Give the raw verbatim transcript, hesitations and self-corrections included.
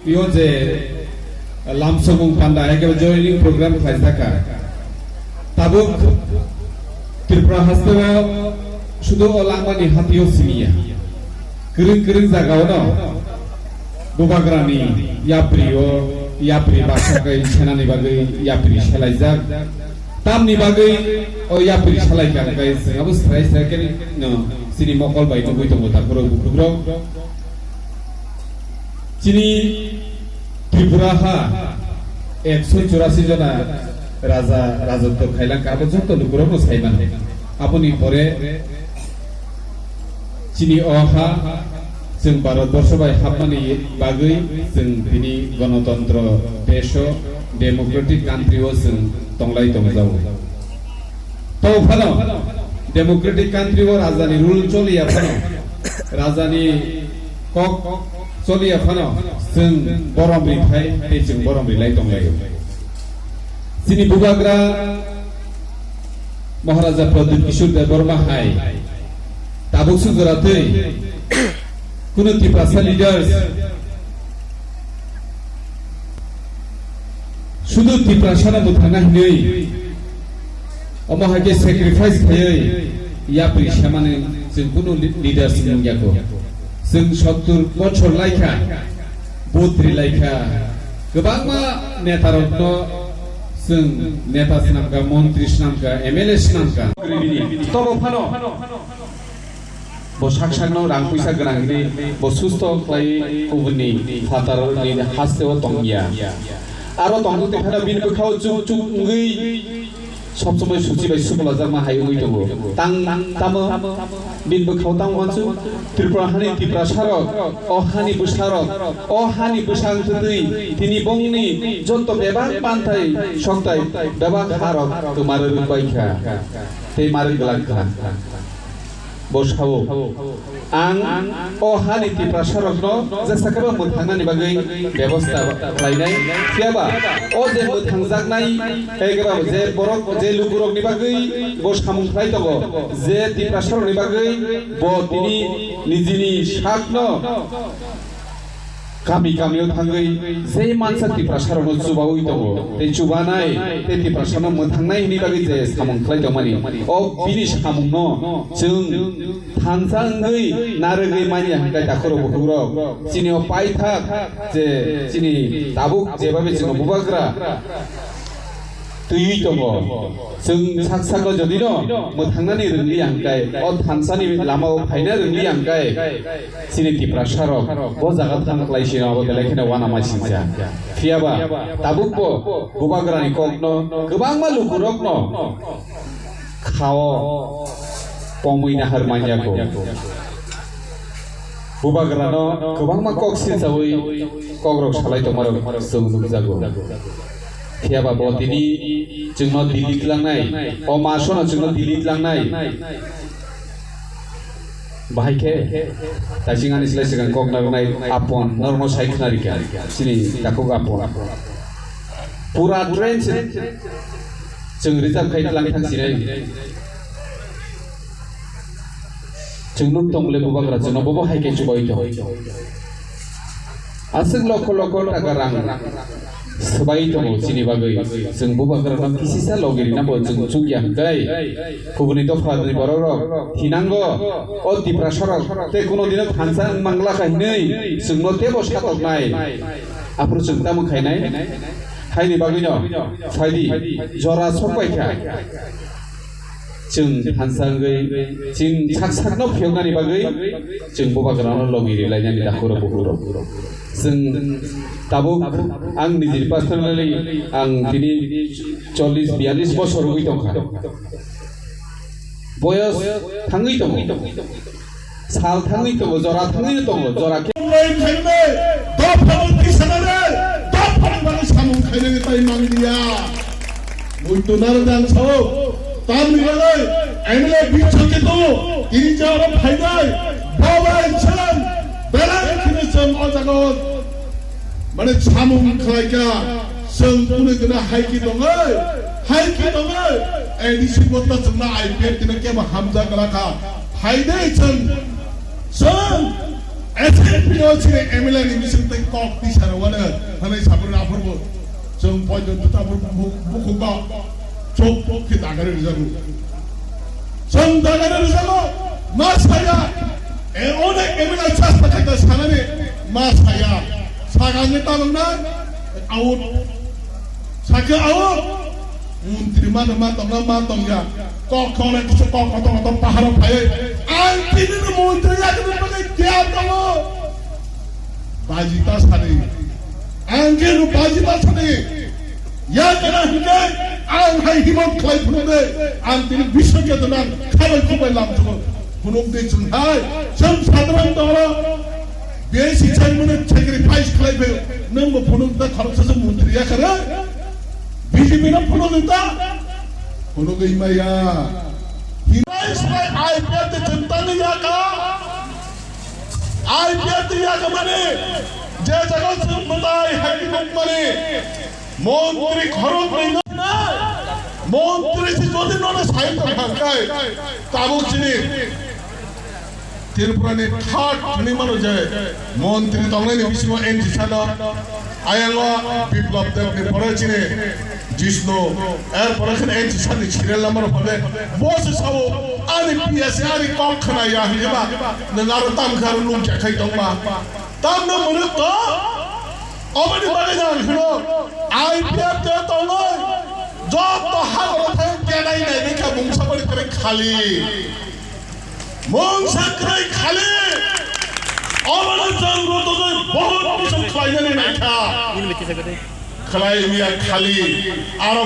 Yo je lamsomung panda hai khe joining program khlaijak kha. Tabuk Tripura hasteo sudu o langmani hatio simiya. Kwrwng kwrwng jagao no Bubagrani yapri o yapri baksa kai senani bagwi yapri selaijak. Tamni bagwi o yapri salaikha kai chwng abo srai srai khe no chini mokol bai nugwi tongo takhurok bukhukrok. Chini Tripura ha ekso churasi jona raja rajotw khailangkha, abo joto lukurokno saimano. Aboni pore chini o ha chwng Bharat borsho bai hapmani bagwi chwng tini gonotontro desho, democratic country o chwng tonglai tongjago. To phano democratic country o rajani rule choliya phano, rajani kok choliya phano, chwng borom ri phai tei chwng borom ri lai tong laio. Chini bubagra Maharaja Pradyut Kishore Debbarma hai tabuk sujora twi kunu Tiprasa leaders sudu Tiprasa no bwthangna hinwi omo hai khe sacrifice khaiwi yapri semani chwng kunu li-, leaders nung yako. Chwng sottur bochor laikha, vote ri laikha, kwbangma neta rokno chwng neta swnamkha, montri swnamkha, M L A swnamkha. Tobo phano bo sak sakno rang puisa gwnang hinwi bo susto khlai kubuni phatarni hasteo tongya. Aro tongduk tei phano bini bwkhao chuk chuk wngwi sob somoi suchi bai suklajakma hai wngwi tongo. Tang tamo bini bwkhao tang wansu Tripura hani Tiprasarok, o hani bwsarok, o hani bwsang twtwi tini bongni joto bebak panthai soktai bebak harok kwma rwrwk bai kha tei ma rwk glak kha. Bo sao, ang o hani Tiprasarokno jesa khe bo mwthangnani bagwi bebosta khlainai. Phiyaba o je mwthangjaknai, ekeba je borok, je lukurokni bagwi bo samung khlai tongo, je Tiprasarokni bagwi bo tini nijini sakno kami kamio thangwi je mansa Tiprasarokno chubaui tongo, tei chubanai, tei Tiprasano mwthangnai hwnwi bagwi je samung khlai tongmani, o bini samungno chwng thansa wngwi narwgwi manya hwnkhe takhurok bukhukrok chini o paithak je chini tabuk jebabe chwngno bubagra twiwi tongo. Chwng sak sakno jodino mwthangnani rwngliya hwnkhe, o thansani lamao phaina rwngliya hwnkhe, chini Tiprasarok bo jaga thang khlai sino abo belai kheno uanama singcha. Phiyaba tabukbo bubagrani kokno kwbangma lukurokno khao pomwi nahar manya kho. Bubagrano kwbangma kok silchaui kokrok salai tongmarok chwng nukjago. Phiyaba bo tini chwngno delete langnai, o masono chwngno delete langnai. Bahai khe taising ani slai swkang kok narwknai apon norokno sai khwnarikha chini takhuk apon. Pura train se chwng reserve khai tlang thang sinai. Chwng nuk tong le bubagra chwngno bobo hai khe chubai tong. Aswk lokho lokho taka rang swbai tongo chini bagwi. Chwng bubagrano kisisa logirina bo chwng chukya hwnkhe kubuni dopha ni borok rok thinango o Tiprasarok tei kuno dino thansa wng mangla kha hinwi chwngno tebo satoknai. Aphuru chwng tamo khainai? Haini bagwino phaidi jora sokbai kha. Chwng thansa wngwi chwng sak sakno phiyoknani bagwi chwng bubagrano logi rilainani dakhurok bukhurok. Chwng tabuk ang nijini personally ang tini chollish biyallish bosor wngwi tongkha. Boyos thangwi tongo. Sal thangwi tongo, jora thangwi tongo, jora khe. Lai khaimai, dopha mung tisanare, dopha mung bani samung khainai tai mangliya. Muitu naro jang sao, tamni bagwi, M L A Biswa Ketu, tini jaro phainai, babai chwng, belai kheno chwng o jaga o, mane samung khlaikha, chwng kunu gana haiki tongo, haiki tongo, A D C botta chwngno I P F tino kebo hamjak lakha, phainai chwng, chwng, S N P o chini M L A ni bising tei kok tisa rwano hwnwi sabrwk aphuru chwng poito tabuk bukhuk kok chuk khe dagari rwjago. Chwng dagari rwjago ma saya, e, onek M L A chasta khaita sanani ma saya. Sakani tamungna out. Sakhe ao, montri mano ma tongna ma tongya. Kok khole kisa kok koto koto paharo phai. Ang tini no montri ya kini pakai dia tongo. Baji ta sani. Ang ke no baji ta sani. Ya kana hingke ang hai himot khlai phunuk de. Ang tini bisok ya tonang khabai khubai lam tongo. Phunuk de chwng hai. Chwng sadran dolo. B S C chairman sacrifice khlai phaio, nwng bo phunuk da khoroksa se montri ya kare, B J P no phunuk da, phunuk wi maya. Hinai sai I P F de chwng tangwi ya ka, I P F de ya ka mani, je jaga chwng mwtai hai mani. Montri khorok rwino na, montri si jodi nono sai tong kha khai, tabuk chini Tripura ni third thani mano je montri tongnai ni bisingo N G sano, ayango Biplab Deb ni pore chini Jishnu, er pore khe N G sani serial number phone, bo se sao ani P S ani kok khna ya hinba, nang aro tam khar lung kya khai tong ba, tam no munu to. Oboni bagwi jang hino, I P F de tongo, joto hagoro thai kenai nai bikha mungsa bari kare khali. Mungsa krai khali. Oboni jang rotogwi bohut kisu khlainani naikha. Khlai miya khali. Aro